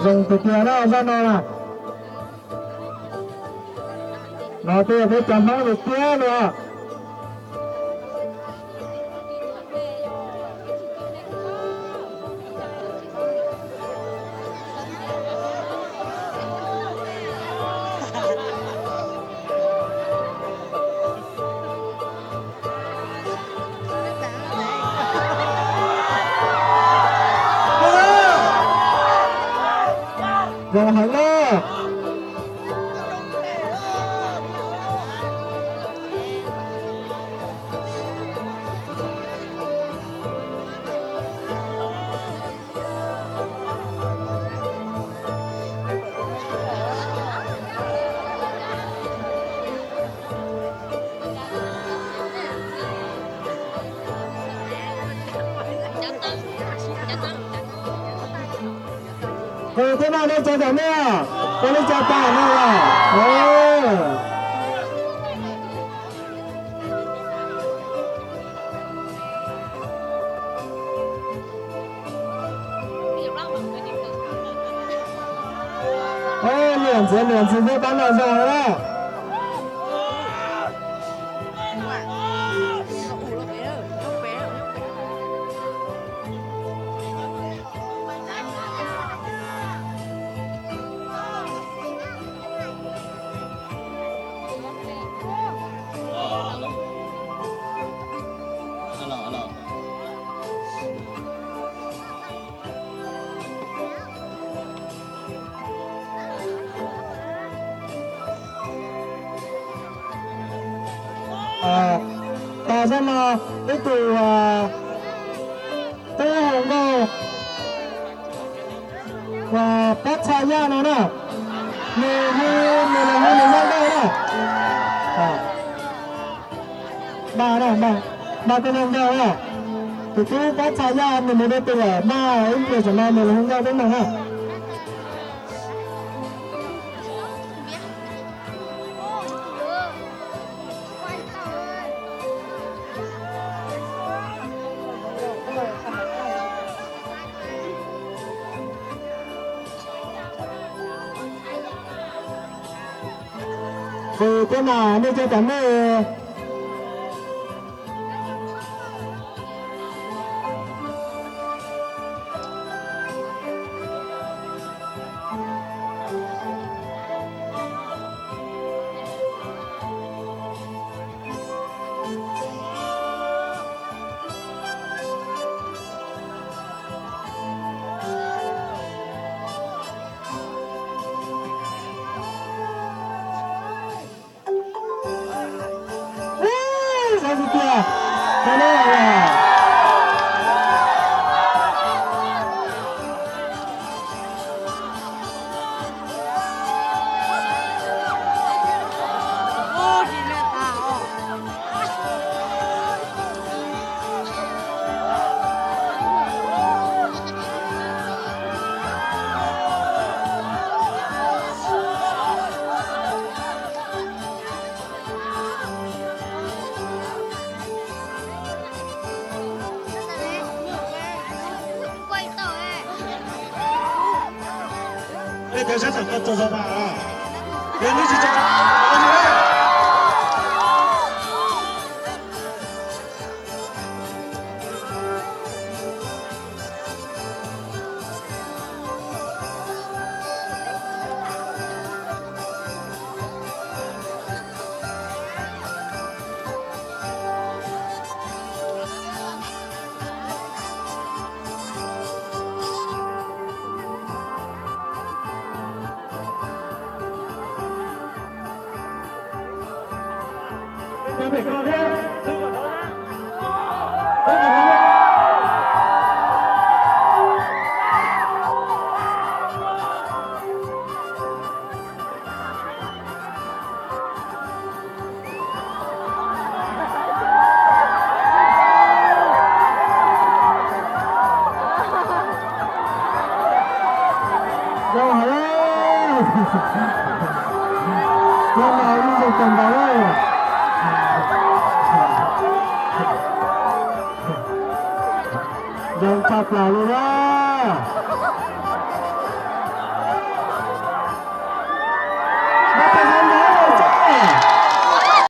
Zoo tiag tiag na zaj no na. No twb yog peb cov Hmoob tiag tiag li. Zoo heev na. Ua thiab no nej cov tam nej, ua li cas tam no los? Niam ntxiv niam ntxiv thiab pab no zoo na. Tag zaj no ib tug tub hluas nkauj uas pab txhais yaj no na, nws hu, nws los hu nws zaj nkauj na. Npaj na, npaj koj zaj nkauj na. Tus tub pab txhais yaj nws mus rau tus uas npaj ib pliag tam no nws los hu nkauj peb mloog na. Tus tub mas nej cov tam nej. Xav tiag tiag, Ej, cov sab tom koj txog txog tas, yog lub tsis tso. Zoo heev. Cov no ib zoo kawg nkaus. Zoo tshaj plaws li na.